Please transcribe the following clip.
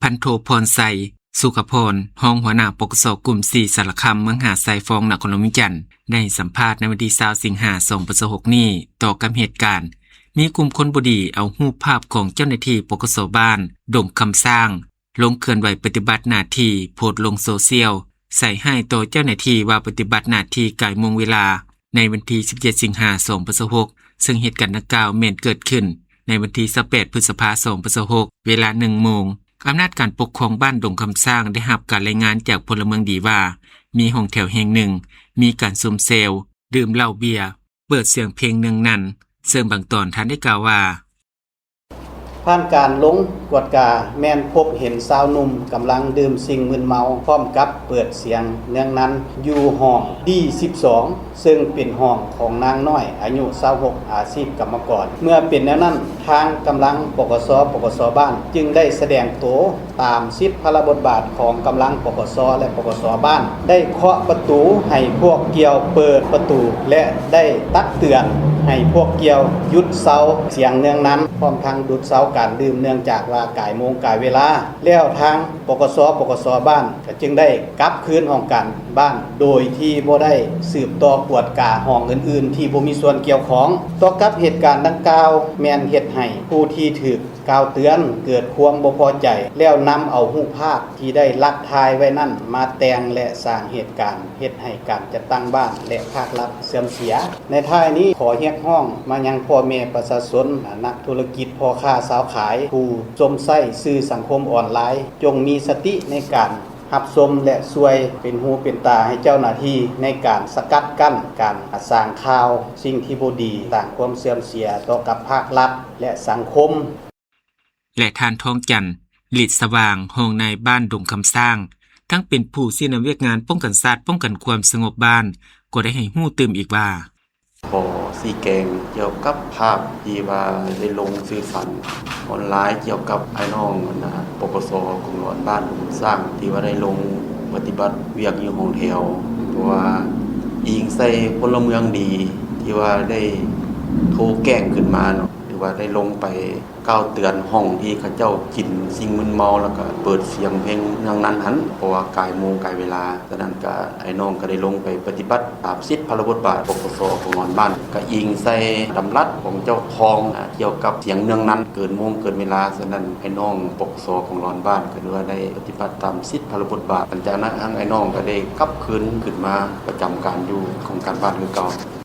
ພັນໂທ ພອນໄຊ ສຸຂະພອນ ຮອງຫົວໜ້າ ປກສ ກຸ່ມສີ່ ສາລະຄຳ ເມືອງຫາດຊາຍຟອງ ນະຄອນຫຼວງວຽງຈັນ ໄດ້ໃຫ້ສຳພາດໃນວັນທີຊາວ ສິງຫາ ສອງພັນຊາວຫົກນີ້ ຕໍ່ກັບເຫດການ ມີກຸ່ມຄົນບໍ່ດີເອົາຮູບພາບຂອງເຈົ້າໜ້າທີ່ ປກສ ບ້ານດົງຄຳຊ້າງ ລົງເຄື່ອນໄຫວປະຕິບັດໜ້າທີ່ ໂພສລົງໂຊຊຽວ ໃສ່ຮ້າຍຕໍ່ເຈົ້າໜ້າທີ່ວ່າປະຕິບັດໜ້າທີ່ກາຍໂມງເວລາ ໃນວັນທີສິບເຈັດ ສິງຫາ ສອງພັນຊາວຫົກ ເຊິ່ງເຫດການດັ່ງກ່າວແມ່ນເກີດຂຶ້ນໃນວັນທີຊາວແປດ ພຶດສະພາ ສອງພັນຊາວຫົກ ເວລາໜຶ່ງໂມງ. ອຳນາດການປົກຄອງບ້ານດົງຄຳຊ້າງໄດ້ຮັບການລາຍງານຈາກພົນລະເມືອງດີວ່າ ມີຫ້ອງແຖວແຫ່ງໜຶ່ງ ມີການຊຸມແຊວ ດື່ມເຫຼົ້າເບຍ ເປີດສຽງເພງເນືອງນັນ ເຊິ່ງບາງຕອນທ່ານໄດ້ກ່າວວ່າ ຜ່ານການລົງກວດກາແມ່ນພົບເຫັນຊາວໜຸ່ມກຳລັງດື່ມສິ່ງມຶນເມົາ ພ້ອມກັບເປີດສຽງເນືອງນັນຢູ່ຫ້ອງ ດີ ສິບສອງ ເຊິ່ງເປັນຫ້ອງຂອງນາງນ້ອຍອາຍຸຊາວຫົກ ອາຊີບກຳມະກອນ. ເມື່ອເປັນແນວນັ້ນ ທາງກຳລັງ ປກສ ປກສ ບ້ານຈຶ່ງໄດ້ສະແດງໂຕ ຕາມສິດພາລະບົດບາດຂອງກຳລັງ ປກສ ແລະ ປກສ ບ້ານ ໄດ້ເຄາະປະຕູໃຫ້ພວກກ່ຽວເປີດປະຕູ ແລະ ໄດ້ຕັກເຕືອນໃຫ້ພວກກ່ຽວຢຸດເຊົາສຽງເນືອງນັນ ພ້ອມທັງດຸດເຊົາການດື່ມ ເນື່ອງຈາກວ່າກາຍໂມງກາຍເວລາ. ແລ້ວທາງ ປກສ ປກສ ບ້ານ ກໍຈຶ່ງໄດ້ກັບຄືນຫ້ອງການບ້ານ ໂດຍທີ່ບໍ່ໄດ້ສືບຕໍ່ກວດກາຫ້ອງອື່ນໆທີ່ບໍ່ມີສ່ວນກ່ຽວຂ້ອງ. ຕໍ່ກັບເຫດການດັ່ງກ່າວ ແມ່ນເຮັດໃຫ້ຜູ້ທີ່ຖືກ ກ່າວເຕືອນເກີດຄວາມບໍ່ພໍໃຈ ແລ້ວນຳເອົາຮູບພາບທີ່ໄດ້ລັກຖ່າຍໄວ້ນັ້ນມາແຕ່ງ ແລະ ສ້າງເຫດການເຮັດໃຫ້ການຈັດຕັ້ງບ້ານ ແລະ ພາກລັດເສື່ອມເສຍ. ໃນທ້າຍນີ້ ຂໍຮຽກຮ້ອງມາຍັງພໍ່ແມ່ປະຊາຊົນ, ນັກທຸລະກິດ, ພໍ່ຄ້າຊາວຂາຍ, ຜູ້ຊົມໃຊ້ສື່ສັງຄົມອອນລາຍ ຈົ່ງມີສະຕິໃນການຮັບຊົມ ແລະ ຊ່ວຍເປັນຫູເປັນຕາໃຫ້ເຈົ້າໜ້າທີ່ໃນການສະກັດກັ້ນການສ້າງຂ່າວສິ່ງທີ່ບໍ່ດີ, ສ້າງຄວາມເສື່ອມເສຍຕໍ່ກັບພາກລັດ ແລະ ສັງຄົມ. ແລະ ທ່ານ ທອງຈັນ ລິດສະຫວ່າງ ຮອງນາຍບ້ານດົງຄຳຊ້າງ ທັງເປັນຜູ້ຊີ້ນຳວຽກງານປ້ອງກັນຊາດ, ປ້ອງກັນຄວາມສະຫງົບບ້ານ ກໍໄດ້ໃຫ້ຮູ້ຕື່ມອີກວ່າ ຂໍຊີ້ແຈງກ່ຽວກັບພາບທີ່ວ່າໄດ້ລົງສື່ສັງອອນລາຍກ່ຽວກັບອ້າຍນ້ອງ ອັນນ່າ ປກສ ກອງຫຼອນບ້ານດົງຄຳຊ້າງ ທີ່ວ່າໄດ້ລົງປະຕິບັດວຽກຢູ່ຫ້ອງແຖວ ເພາະວ່າອີງໃສ່ພົນລະເມືອງດີ ທີ່ວ່າໄດ້ໂທແຈ້ງຂຶ້ນມາເນາະ ຫຼືວ່າໄດ້ລົງໄປ ກ່າວເຕືອນຫ້ອງທີ່ເຂົາເຈົ້າກິນສິ່ງມຶນເມົາ ແລ້ວກະເປີດສຽງເພງເນືອງນັນຫັ້ນ ເພາະວ່າກາຍໂມງກາຍເວລາ. ສະນັ້ນກະ ອ້າຍນ້ອງກະໄດ້ລົງໄປປະຕິບັດຕາມສິດພາລະບົດບາດ ປກສ ຂອງນອນບ້ານ ກະອີງໃສ່ດຳລັດຂອງເຈົ້າຄອງ ອາ ກ່ຽວກັບສຽງເນືອງນັນເກີນໂມງເກີນເວລາ. ສະນັ້ນ ອ້າຍນ້ອງ ປກສ ຂອງນອນບ້ານ ກະຖືວ່າໄດ້ປະຕິບັດຕາມສິດພາລະບົດບາດ. ຫຼັງຈາກນັ້ນ ທາງອ້າຍນ້ອງກະໄດ້ກັບຄືນຂຶ້ນມາປະຈຳການຢູ່ຫ້ອງການບ້ານຄືເກົ່າ.